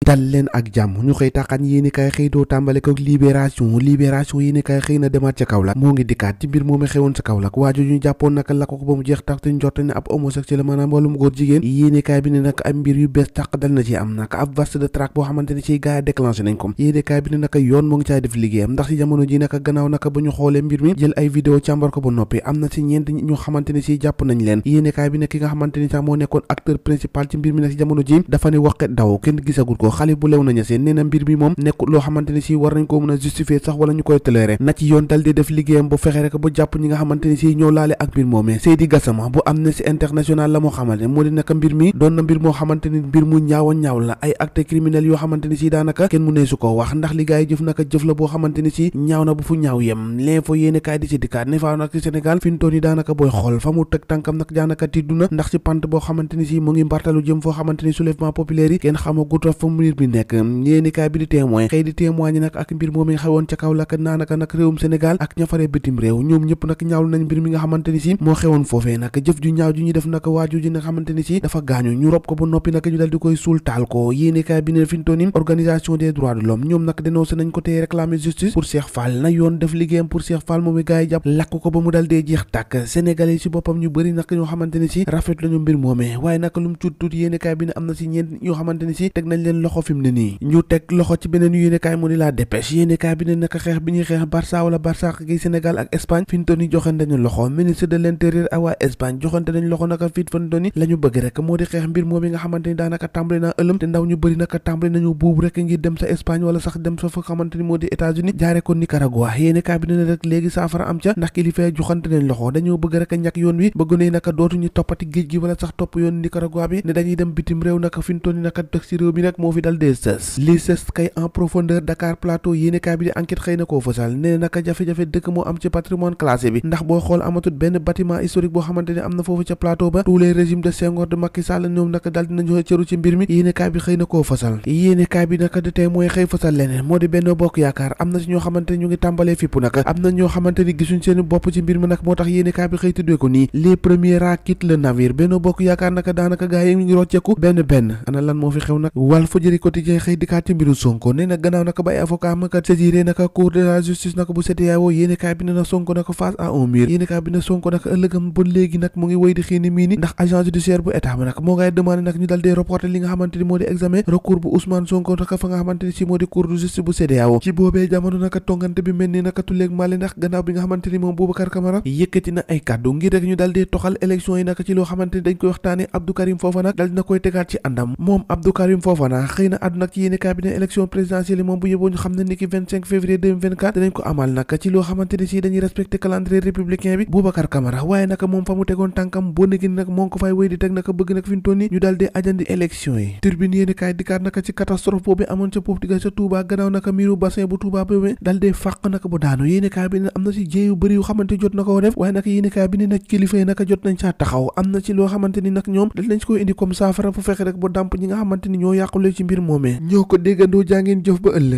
dal leen ak jàmm ñu xëy taxan yéeni kay xëy doo tàmbale ko libération yéeni kay xëy na demaat ca Kaolack moo ngi dikkaat ci mbir moomu xewoon ca Kaolack waaju ñu jàppoon naka lakk ko ba mu jeex tax te ñu jot ne ab homosexuel maanaam wàllum góor jigéen yéeni kay bi ne nag am mbir yu bees tàq dal na ci am nag ab vaste de traque boo xamante ne ci gars yi déclenché nañ ko yéeni kay bi ne naka yoon moo ngi caay def liggéeyam ndax ci jamono ji naka gannaaw naka ba ñu xoolee mbir mi jël ay vidéo càmbar ko ba noppi am na ci ñeent ñu xamante ne ci jàpp nañ leen yéeni kay bi ne ki nga xamante ni sax moo nekkoon acteur principal ci mbir mi nag ci jamono ji dafa ne waqet daw kenn gisagul ko xale bu lew nañu nee na mbir bi moom nekkul loo xamante ni si war nañ koo mën a justifier sax wala ñu koy toléré na ci yoon dal di def liggéeyam bu fexe rek bu jàpp ñi nga xamante ni si ñoo laale ak mbir moomee Seydi Gassama bu Amnesty International la moo xamante ne moo di naka mbir mi doon na mbir moo xamante ni mbir mu ñaaw a ñaaw la ay acte criminel yoo xamante ni si daanaka kenn mu nee su ko wax ndax li gaa yi jëf naka jëf la boo xamante ni si ñaaw na bu fu ñaaw yem l'info yéene kaay di si dikkaat ne faa nag ci Sénégal fi mu toll nii daanaka booy xool fa mu teg tànkam nag daanaka tiddu na ndax ci pant boo xamante ni si mu ngi mbartalu jëm foo xamante ni soulèvement populaire yi kenn xamagut fa mbir bi nekk yéene kaay bi di témoin xëy di témoigné nag ak mbir moom mi nga xewoon ca Kaolack naanaka nag réewum Sénégal ak ña faree bitim réew ñoom ñëpp nag ñaawlu nañ mbir mi nga xamante ni si moo xewoon foofee nag jëf ju ñaaw ju ñu def nag waaju ji nga xamante ni si dafa gaañu ñu rob ko ba noppi nag ñu dal di koy suul taal ko yéenekaay bi ne fi ñu toll nii organisation des droits de l'homme ñoom nag dénoncé nañ ko tey réclamer justice pour Cheikh Fall na yoon def liggéeyam pour Cheikh Fall moom mi gars yi jàpp lakk ko ba mu dal dee jeex tàkk sénégalais yi si boppam ñu bëri nag ñoo xamante ni si rafet lañu mbir moomee waaye nag lu mu tuut yéenekaay bi ne am na si ñeent ñoo xamante ni si teg nañ leen loxo fi mu ne nii ñu teg loxo ci beneen yéenekaay mu di la dépêche yéenekaay bi ne naka xeex bi ñuy xeex Barça wala Barça gi Sénégal ak Espagne fi ñu toll nii joxante nañu loxo ministre de l'intérieur ak waa Espagne joxante nañu loxo naka fiit fa ñu toll nii la ñu bëgg rek moo di xeex mbir moom yi nga xamante ni daanaka tàmbali naa ëlëm te ndaw ñu bëri naka tàmbali nañu buubu rek ngir dem sa Espagne wala sax dem sa fa xamante ni moo di États-Unis jaare ko Nicaragua yéenekaay bi ne rek léegi saafara am ca ndax kilifa joxante nañ loxo dañoo bëgg rek ñàkk yoon wi bëgg ne naka dootuñu toppati géej gi wala sax topp yoon Nicaragua bi ne dañuy dem bitim réew naka fi ñu toll nii naka dëkk ci réew mi nag moo fi dal des sës li sës kay en profondeur Dakar Plateau yéenekaay bi di enquête xëy na koo fësal nee naka jafe-jafe dëkk moo am ci patrimoine classé bi ndax boo xool amatul benn bâtiment historique boo xamante ne am na foofu ca plateau ba tous les régimes de Senghor de Macky Sall ñoom naka dal dinañu cëru ci mbir mi yéenekaay bi xëy na koo fësal yéenekaay bi naka de tey mooy xëy fësal leneen moo di Benno Bokk Yaakaar am na ci ñoo xamante ne ñu ngi tàmbalee fippu naka am na ñoo xamante ni gisuñ seen bopp ci mbir mi nag moo tax yéenekaay bi xëy tuddee ko nii les premiers rats quittent le navire Benno Bokk Yaakaar naka daanaka gaa yi ngi rocceeku benn ana lan moo fi xew nag Walfadjri quotidien xëy dikkaat ci mbiru Sonko nee na gannaaw naka ba ay avocat ma kat saisiré naka cour de la justice naka bu CEDEAO yéenekaay bi ne na Sonko naka face à un mur yéenekaay bi ne Sonko naka ëllëgam ba léegi nag mu ngi wéy di xiini mii ni ndax agent judiciaire bu état ba nag moo ngay demandé nag ñu dal dee reporter li nga xamante ni moo di examen recours bu Ousmane Sonko naka fa nga xamante ni si moo di cour de justice bu CEDEAO ci boobee jamono naka tongante bi mel ni naka tulleeg mali ndax gannaaw bi nga xamante ni moom Boubacar Camara yëkkati na ay kàddu ngir rek ñu dal dee toxal élection yi naka ci loo xamante ni dañ koy waxtaane Abdou Karim Fofana dal dina koy tegaat ci àndam moom Abdou Karim Fofana xëy na àddu nag ci yéenekaay bi ne élection présidentielle yi moom bu yóbboo ñu xam ne ni ki 25 février 2024 dinañ ko amal naka ci loo xamante ni si dañuy respecté calendrier républicain bi Boubacar Camara waaye naka moom fa mu tegoon tànkam boo negi nag moo ngi ko fay wéy di teg naka bëgg nag fi ñu toll nii ñu daal di ajandi élection yi turbine yéenekaay dikkaat naka ci catastrophe boobu amoon ca Portugal ca Touba gannaaw naka miiru bassin bu Touba boobu daal di fàq naka bu daanu yéenekaay bi ne am na ci jéey yu bëri yu xamante jot na ko def waaye naka yéenekaay bi ne nag kilifa yi naka jot nañ caa taxaw am na ci loo xamante ni nag ñoom dañ lañ ci koy indi comme saafara fu fexe rek bu dàmp ñi nga xamante ni ñoo yàqule ci mbir moomee ñoo ko déggandoo jàngeen jëf ba ëllëg